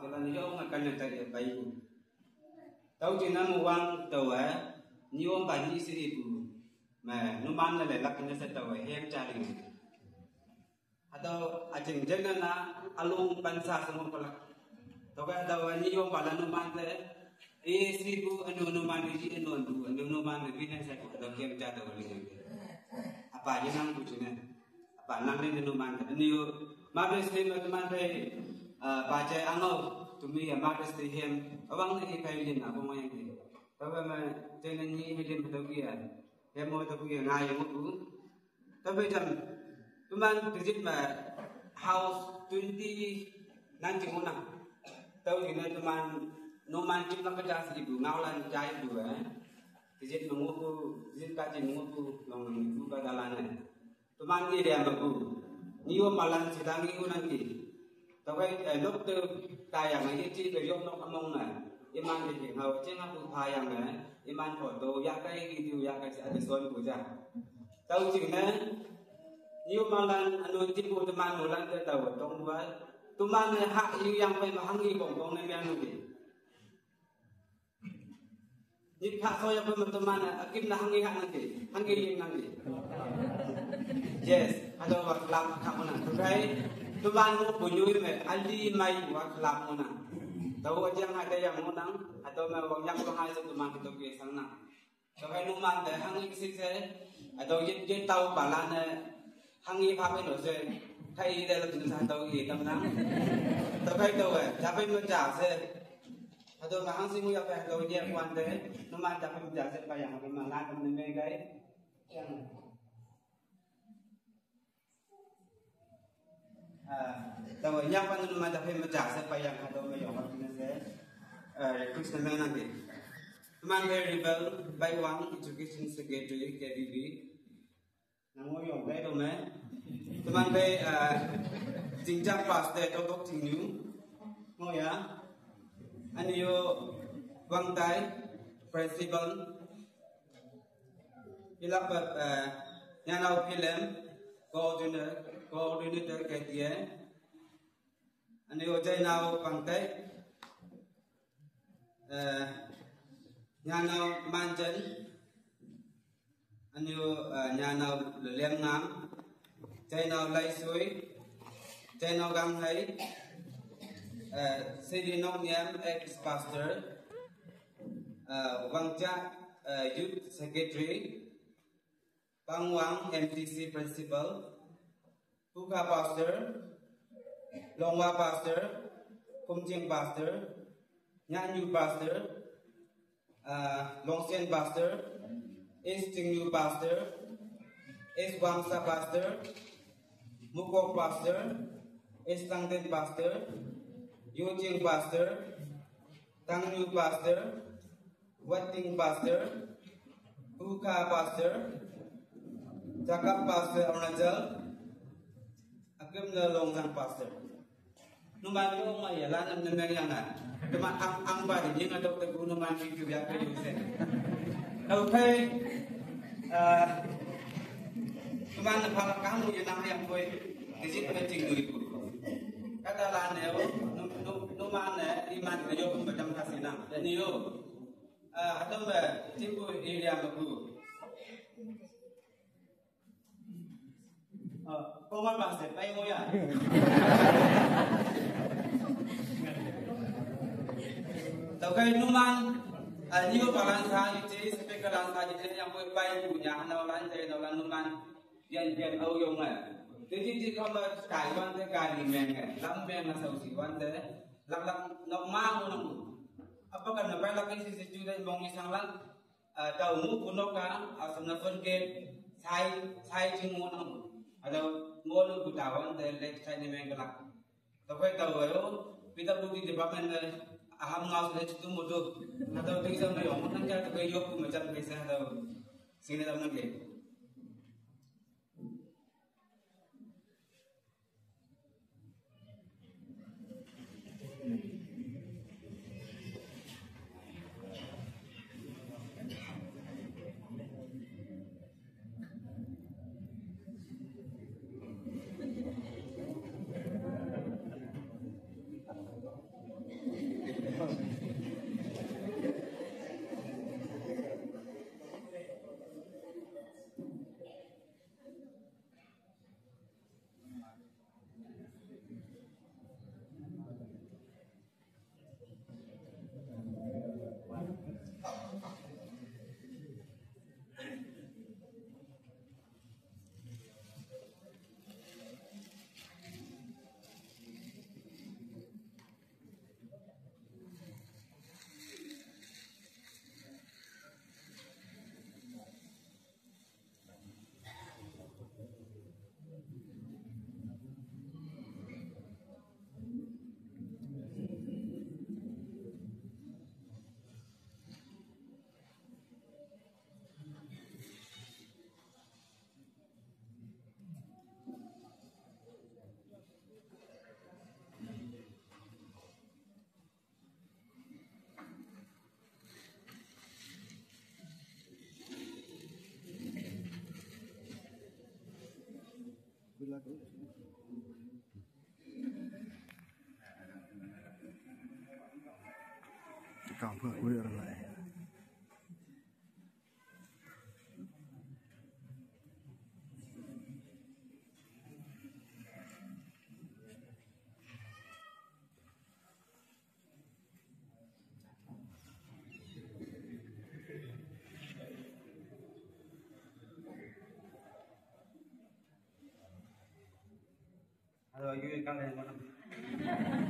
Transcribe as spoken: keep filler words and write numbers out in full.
Lan yo nga kan ta ya bai bu. Tau ti na mu wang tau eh. Ni wang ba ni si bu. Ma numan na le lak na sa tau eh hem cha ling. Atau ajeng jeng na alung pansa semua pala. Tau ka tau eh ni wang ba la numan te. Eh si bu anu numan ni ji anu anu anu numan ni bi na sa tau kem cha tau ling. Apa je nang bu ji na. Apa nang ni numan ni yo. Ma be si ma teman pe. Ba je angau tumi ya ma be si hem. Abang ni pe yin abang yang ni. Tau ka ma jeng ni hem tau ki ya. Hem mo tau ki ya ngai mo bu. Tapi jam teman visit ma house twenty nine jing una. Tau ini teman numan jim lang kerja seribu ngau lan jai dua. Visit menguku, visit kaji menguku, long menguku kadalan. Teman ni dia menguku. Niwa malan sidangi unang ki. Tawai eh, doktor tayang eh, iti ke yok nok among na. Iman di hau ceng aku tayang eh, iman foto ya kai video ya kai ada son buja. Tau cing na. Niu malan anu tipu teman mulan ke tau tong buat. Teman eh, hak iu yang pai mahang i kong kong na mian ni. Ni kha so ya pe teman akim na hangi hak nanti, hangi ling nanti. Yes, ada wak lam kha mana. Tukai teman mu punyui me ali mai wak lam mana. Tahu aja yang ada yang menang atau me wak yang pengai so teman kita ke sana. Tukai numan de hangi sik se atau ye ye tahu balan eh. Hang i pha pe no se. Khai i de lo tin sa to i tam nang. To khai to we. Ja pe mo ja se. Ha to ma hang si mu ya pe to ye kwan de. No ma ja pe mo ja se pa yang pe ma la kam ne me gai. Yang. Ah, to we yang pa no ma ja pe mo ja se pa yang ha to me yong pa ne se. Eh, request ne me nang ke. Man pe rebel by one education secretary K B B. Nang mo yong gai to me. Teman pe, ah, jingjang pas de to tok jingnu. Mo ya. Ani yo Wang Tai, principal. Ilak ba, ah, Nyanau Pilem, coordinator, coordinator K T A. Ani yo Jainau Pangtai. Eh, Nyanau Manjan. Anyo, eh, Nyanau Leliang Ngam, Jainau Lai Sui, Jainau Gang Hai, eh, Sidi Nong Niam, ex pastor, eh, Wang Chia, eh, youth secretary, Pang Wang, M T C principal, Puka pastor, Longwa pastor, Kumjing pastor, Nyanyu pastor, uh, Longsen pastor, East Tingyu pastor, East Wangsa pastor, Mukok pastor, East Tangden pastor, Yujing pastor, Tangyu pastor, Watting pastor, Puka pastor, Jacob pastor Arunachal, Akim na Longzang pastor. Numan ko ma ya lan na nang yang na. Teman ang ang ba ni nga dok te numan ki ju ya ka yu se. Okay. Ah, teman na pala kamu ya nang yang boy. Di sini penting dulu. Kata lan ne numan ne iman ke yo pun macam kasih nang. Ni yo. Ah, atam ba timpu area maku. Ah, kau wan ba se pai mo ya. Tau kai numan, ah, ni ko palan sa ni te, speaker lan sa ni te, yang kau pai punya, na lan te, na lan numan. Yan yan au yong eh. Te ti ti kau ma kai wan te kai ni meng eh. Lam meng na sau si wan te. Lak lak nok ma mo nang. Apa kan na pai lak isi si ju dai mong isang lang. Ah, tau mu ku nok ka, ah, sam na kon ke sai sai jing mo nang. Ada mo lu ku tau wan te lek sai ni meng lak. Tau kai tau wa yo. Pita buti department le aham ngau se le chitu mo tu. Ada te sam na yong mo nang ka tau kai yok ku ma chan ke sa tau. Sini tau nang ke. Te kang pha kuri ar lai. Ado, ayu kang le mana.